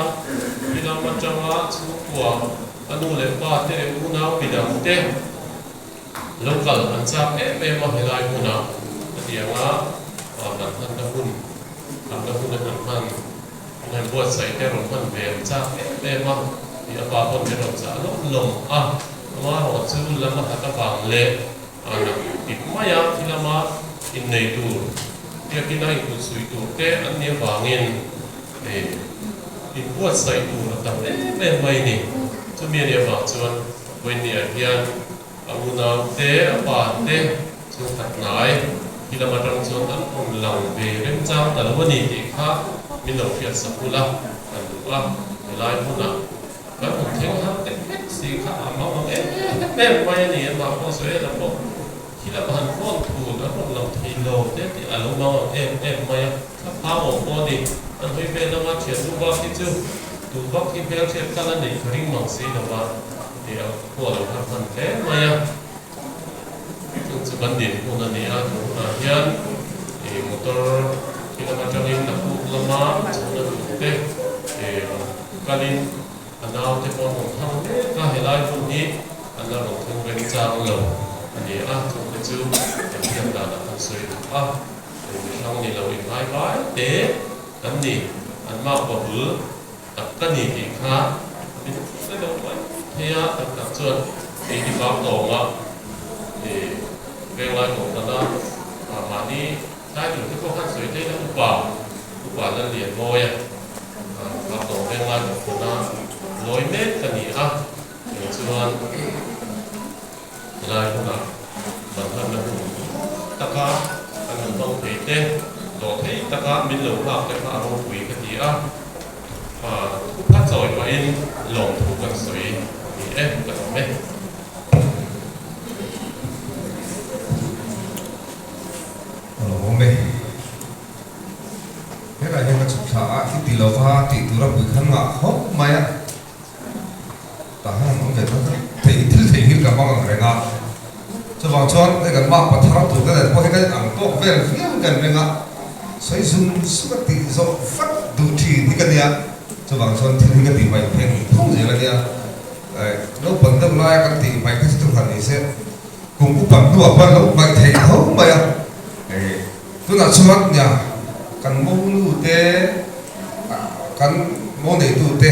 Speaker 4: mi lam atanga chhungkua a nu leh pa te leh unau midang te lo kal an chak em em a helai hmunah hetianga kan hmanna hun hmanna hun a han hman an han buatsaih te rawn hman ve an chak em em a tih a pa pawn min rawn chah lawm lawm a, amaherawhchu lam a hlat avang leh A nak ip mai a, thi lama innei tur, biakina inkut suih tur te an nih avangin inbuatsaih tur a tam em em mai ni. Chumi a nih avang chuan Vawinia hian a unau te, a pa te chhungkhat hnai thi lam atang chuan an rawn lang ve remchang ta lo a ni tih kha min lo hriatsak ula kan duh a, helai hmunah Kan hmu thleng har tek hlek si kha a mang ang em em mai a ni, amah pawh Joel-a pawh thil a han phone thun a rawn lang thei lo te tih a lo mang ang em em mai a, thla phang awm pawh a ni, an hawi vel lama thian nu bak hi chu tu bak hi hmelhriat kal a neih ka ring mang si lo va tih a pawh a lo har hman hle mai a, chung chu kan din hun a ni a, tun hunah hian ih motor khi lam atangin a kuk lama chhuna duh te ih. Kalin a naute pawh an rawn thang mek a, helai hmun hi an la rawn thleng remchang lo a ni a, chungte chu kan hriat danah kan sawi duh a, eng mi hrang ni lo inhai vai te kan ni, an mah pa bul tak ka ni tih kha min hre lo mai thei a, tak tak chuan kei hi bak tawnga ih venglai kawhhran a mahni Tlai tur te pawh khan sawi tlem a, upa, upa Lallianmawia kha tawng veng lai tawh hmun a lawi mek ka ni a, eng chuan helai hunah banhlanna hun taka kan han hmang thei te, dawh thei taka min lo nghak te kha a ropui ka ti a, thupha chawi pahin lawmthu kan sawi ni e ka lawm e.
Speaker 2: A lo awm e. Helai hian ka chhuk thla a, i ti lova tih tura pui khan ngah khawp mai a. Tah hian an awm ve tlat a, thei thil thei hil ka hmang ang reng a. Chuvang chuan hei kan mah pathar tur te nen pawh hi kan ang tawk vel viau in kan ring a, sawi zum zum a tih zawh vat duh thin hi ka nia. Chuvang chuan thil hi ka tih hmaih pheng phung zel a nia. Naupang deuh laia kan tih hmaih kha chu thu hran ni se. Kum upat hnuah pawh an lo hmaih theih tho mai a, hei tunah chuan nia kan monu te kan mo neitu te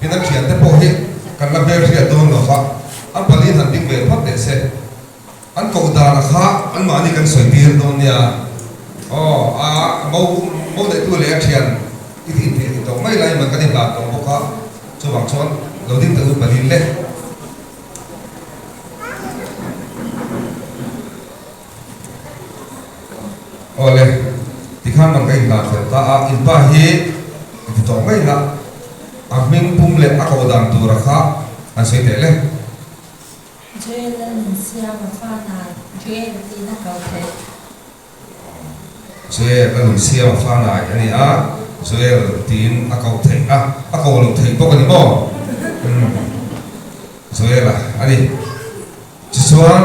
Speaker 2: in a thian te pawh hi kan la hmel hriat dawn lo va, an pali han ding ve phawt teh se, an koh dan kha anmahni kan sawi tir dawn nia, aw a mo mo neitu leh a thian i tih tih tawh mai lai man kan inhlan tawh bawk a, chuvang chuan lo ding teh u pali le. Awle, tikhan man ka inhlan fel ta a, in pa hi i ti tawh mai la, a hming pum leh a koh dan tura kha an sawi teh le.
Speaker 5: Joel a nun siam a fa nai, Joel tiin a ko theih.
Speaker 2: Joel a nun siam a fa nai a ni a, Joel tiin a koh theih a, a koh loh theih bawk a ni maw? Umm Joel a a ni. Tichuan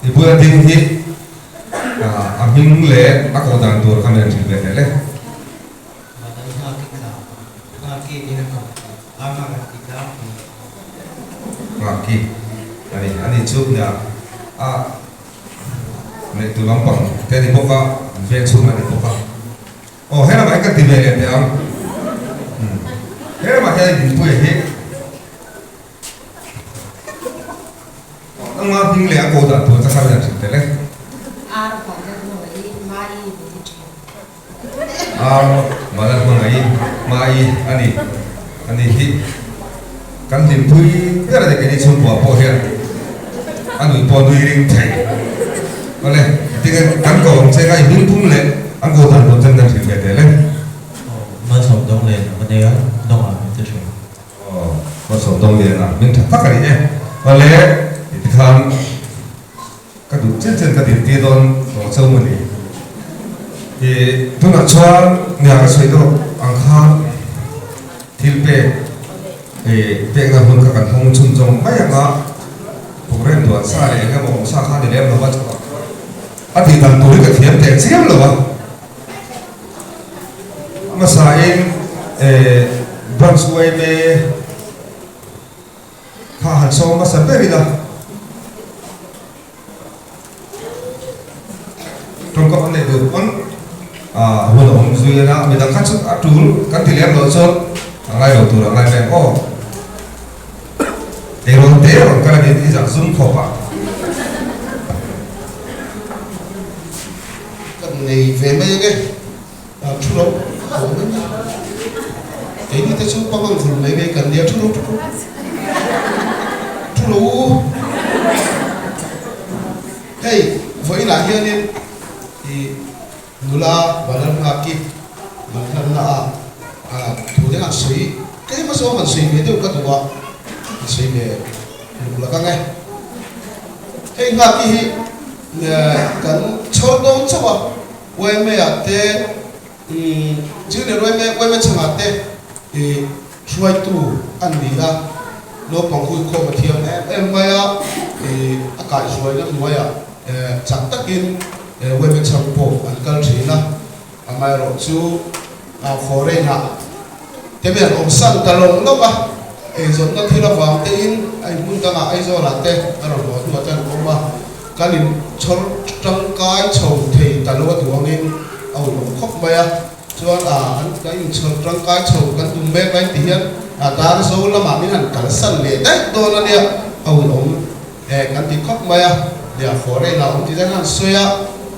Speaker 2: i bula ding hi a hming leh a koh dan tur kha min hrilh ve teh le. Ngaki a ni, a ni chu nia a neihtu lampang te a ni bawk a, an veng chhung a ni bawk a. Aw he lamah hian kan ti ve leh teh ang, he lamah hian Dinpuia hi nangma hming leh a ko dan tur te kha hian hrilh tel e. Ar Mala hmangaih hmai a ni. A ni hi kan hlimpui ber a ni keini chhungkua pawh hian a nui pawh a nui ring thei. Awle tinge kan ko i hming pum leh an ko dan tur chen kan hrilh ve tel e.
Speaker 6: Aw, Malsawm Dawngliana ka nei a, Dawngah min ti thin.
Speaker 2: Aw, Malsawm Dawngliana hming tha tak a ni e. Awle, tikhan Ka duh chen chen ka dirtir dawn tawh cho maw ni? Ih, tunah chuan nia ka sawi deuh ang khan thil pek, ih, pekna hun kha kan hmang chhun zawng mai ang a, program duan sa leh eng emaw awm sa kha ni lem lo va, chuvang chuan a tih dan tur hi ka thiam teh chiam lo a. A hmasain, ih, branch yma Kha han sawm hmasa ber ila. Tawngkam an neih tur pawn hun a awm zui a, midang kha chu a tul kan ti lem loh chuan a ngai lo tur a ngai mai ang aw. Eirawn te rawn kal a ni i zah zum khawp a.
Speaker 3: Kan nei ve mai ange. Thu lo a awm mai mai. Keini te chu pangang vul mai mai kan nia thu lo thu lo. Thu lo u. Hei vawiinah hianin i nula Vanram Nghaki Manhlanna ah thu deng an sawi tlem a zawng an sawi ve deuh ka duh a, an sawi ve luk lak ang e. Hei Nghaki hi kan chhawr dawn chauh a. Uaimea te, Junior Uaime, Uaime chhangah te hruaitu an ni a, naupang hui khawm a thiam em em mai a, a kaihhruaina hnuaiah chak takin Uaime chhang pawh an kal thin a, amaherawhchu foreign-ah te mi an awmsan ta lawng lawng a, eizawnna thil avang tein a hmun dangah Aizawlah te a rawn haw hnuah te an awm a. Kan in chhawr tangkai chho thei ta lo a duh angin a ulawm khawp mai a, chuan a an kan in chhawr tangkai chho kan tum mek lai ti hian a dar zo lamah min han kalsan leh daih dawn a nia a ulawm e kan ti khawp mai a, nia foreign ah awm ti daih khan sawi a,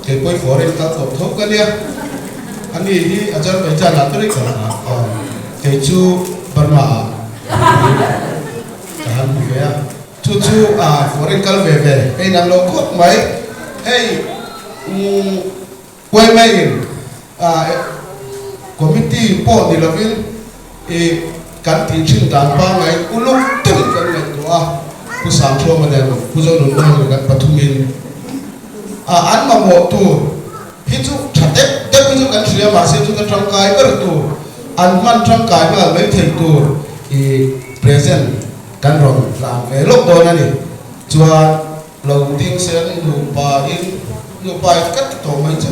Speaker 3: kei pawh i foreign kal tawh tho ka nia, a ni hi Azerbaijan ah tawrh i kal a, kei chu Burma ah ka han hmu ve a. Chu chu a foreign kal ve ve hei nan lo khawp mai. Hei umm Kuaimai in a committee pawh ni lovin i kan tih thin dan pangngai uluk deuhin kan ngaihtuah a, Pu Sangthuama nen Pu Zonunmawia kan pathumin a an mamawh tur hi chu tha deuh deuh hi chu kan hria mahse chu ta tangkai ber tur an hman tangkai nghal mai thei tur i present Kan rawn tlan ve lawk dawn a ni. Chuan lo ding se an nupa in nupa in ka ti tawh mai chu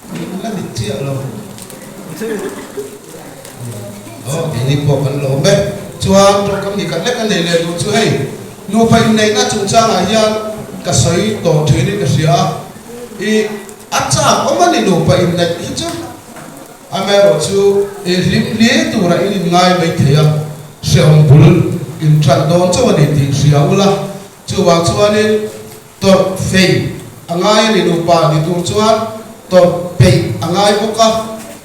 Speaker 3: min la ni chiah lo. Aw keini pawh kan lawm e. Chuan tawngkam ni khat lek a nei leh duh chu hei nupa inneihna chungchangah hian ka sawi tawh thin in ka hria a. I a chak awm a ni nupa inneih hi chu. Amaherawhchu i hlim hle turah in inngai mai thei a. Hrehawm bul in ṭan dawn chauh a ni tih hria ula, chuvang chuanin tawrh fei a ngai a ni nupa ni tur chuan tawrh peih a ngai bawk a,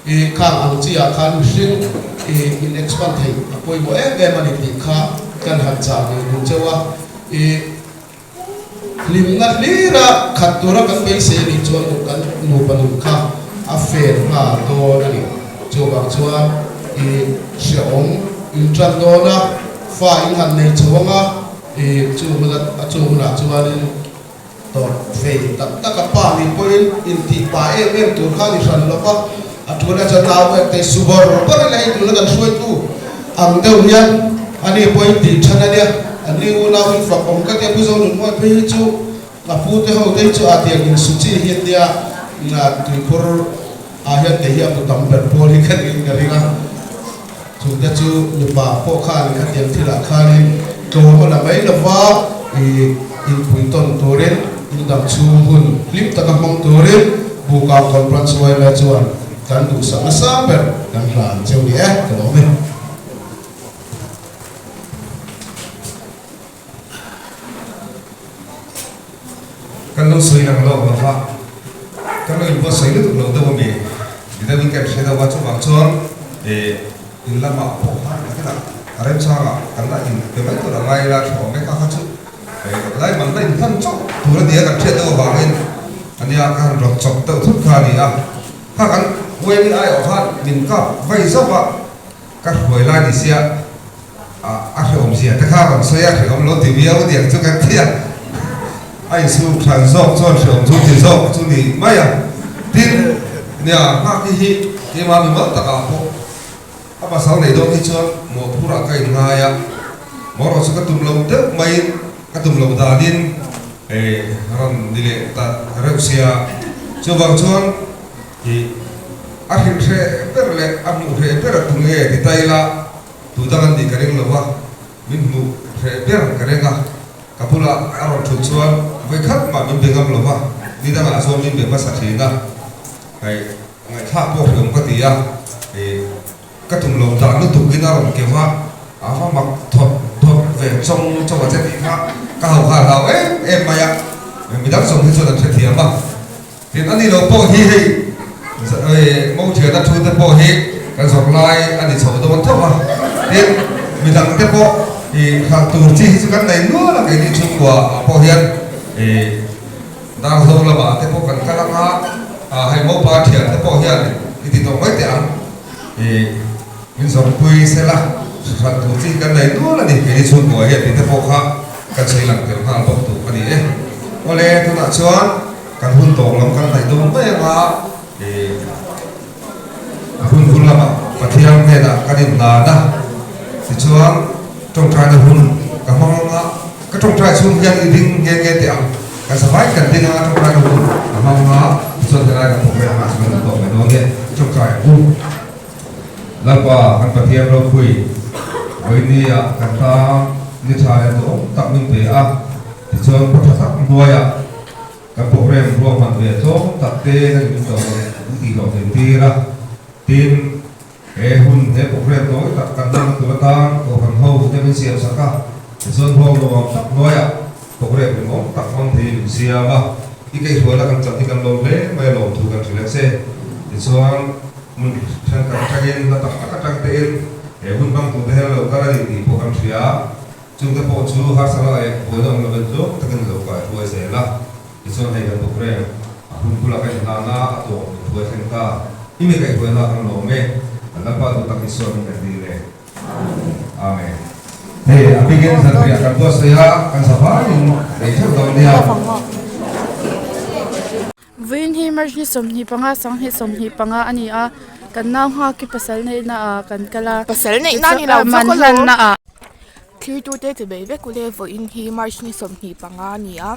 Speaker 3: i khang ang chi ah khan mihring i in expand theih a pawimawh em em a ni tih kha kan han chah ve duh chauh a, i hlimna hlira khat tura kan beisei a nih chuan kan nupa nun kha a fel nghal dawn a ni. Chuvang chuan i hrehawm in tan dawn a, fa in han nei chho ang a, i chu huna a chu hunah chuanin tawrh vei tak tak a pa nih pawhin intih pa em em tur kha a ni hran lo va, a tuna chuan nau ek te su bawr bawr ila hei tuna kan hruaitu ang deuh hian ani pawhin tih than a nia, ani unau in fak awm ka tia Pu Zonunmawii phei hi chu a pu te ho te hi chu a tiang in su chi hi an nia tuikhur ah hian kei hi a hmu tam ber pawl hi ka niin ka ring a, chungte chu mipa pawh khan khatiang thilah khanin tlawm a la mai lova i inpuitawn turin indang chhung hun hlim taka hmang turin Bukang Conference yma chuan kan duhsak nasa ber kan hlan cheu ni e ka lawm e.
Speaker 2: Kan lo sawi lang lawk lo va, kan lo inbuatsaih lutuk lo deuh a mi, mi deuhin ka inhre deuh a, chuvang chuan in lamah pawh khan ka hrilh a, a remchangah kan la in pe mai tur a ngai ila tha awm e kha kha chu lai man la inhman chauh tur a ni a kan hriat deuh avangin. A nia, ka han rawt chawp deuh thut kha a ni a. Kha kan Wayne aiawh khan min kap vai zauh a, ka hruai lai ni sia a hrehawm zia te kha rawn sawi a, hrehawm lo ti viau aniang chu kan ti a. A insuk hran zawk chuan hrehawm chu ti zawk chu ni mai a. Tin, nia, nghak hi hi keimah mimal takah pawh A pasal nei dawn hi chuan mawhphurah ka inngai a, maw chu ka tum lo deuh maiin ka tum loh danin rawn ni leh ta reuh sia. Chuvang chuan ih a hrilh hreh ber leh a hmuh hreh ber a tum nge ti ta ila tu dang an nih ka ring lo va, min hmuh hreh ber ka ring a, ka bulah a rawn thut chuan vawikhat mah min be ngam lo va, ni dangah chuan min be hmasa thin a. Hei. Ngaihthlak pawh hriawm ka ti a, ih ka tum lo dan lutuk in a rawn keu a, a va mak thawt thawt ve chawng chawng a che tih kha ka ho kha a hlau em em mai a, midang zawng hi chuan an hrethiam a, tin ani lo pawh hi hei ih mo thiana thu te pawh hi kan zawrh lai a ni chho dawn tho a, tin midang te pawh ih hralh tur chi hi chu kan nei nual a keini chhungkua ah pawh hian ih. Darzo lamah te pawh kan kal ang a, hei mopa thian te pawh hian i ti tawh mai teh ang. Ih, min zawrhpui sela, hrilhhran tur chi kan nei nual a ni, keini chhungkua hian tih te pawh kha kan sawi lang tel nghal bawk tur a ni e. Awle, tunah chuan kan hun tawng lam kan hnaih dawn mai ang a, ih, a hun bul lamah Pathian hnenah kan inhlan a, tichuan tawngtaina hun ka hmang ang a, Ka tawngtai chhung hian i ding nghe nghe teh ang. Kan savai kan ding anga tawngtai na hun a hmang anga tichuan helai kan program ah chuan kan tuah mai dawn e. Tawngtai ang u. Lalpa kan Pathian ropui vawinia kan tang ni tha leh duhawm tak min pe a, tichuan khaw tha tak hnuaiah kan program ruahman ve tlawm tak te kan in tawh min tih hlawh theih tir a. Tin, He hun, he program tawi tak kan hmang tur atan Kohhran ho te min siam sak a, tichuan hawng nuam tak hnuaiah program ringawm tak hmang theiin min siam a, i kaihhruaina kan chan hi kan lawm hle mai a lawm thu kan hrilh a che. Tichuan hmun thenkhat atangin hla tak tak atang tein he hun hmang turte hian lo kal a ni tih pawh kan hria. Chungte pawh chu harsatna leh buaina awm lovin tlawm takin lo kaihruai zel a. Tichuan hei kan program a hun bulah ka inhlan a, a tawp min hruai thleng ta. I mi kaihhruaina kan lawm e. Kan Lalpa duh tak Isua min kan dil e. Amen. Hei a bikin zanriah kan buatsaih a, kan zavaiin ei theuh dawn nia.
Speaker 7: Vawiin hi March ni 25 2025 a ni a, kan nau nghak hi pasal neihna ah kan kal a.
Speaker 8: Pasal neihna ni lo
Speaker 7: man hlanna ah.
Speaker 8: Thirtute che bei vek ule vawiin hi March ni 25 a ni a.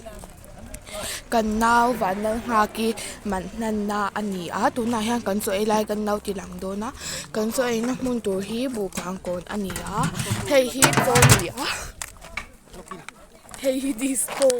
Speaker 8: Kan nau vanlal nghak hi man hlanna a ni a tunah hian kan chaw ei lai kan lo ti lang dawn a kan chaw ei na hmun tur hi buhkang kawn a ni a hei hi chaw a ni a hei hi disco.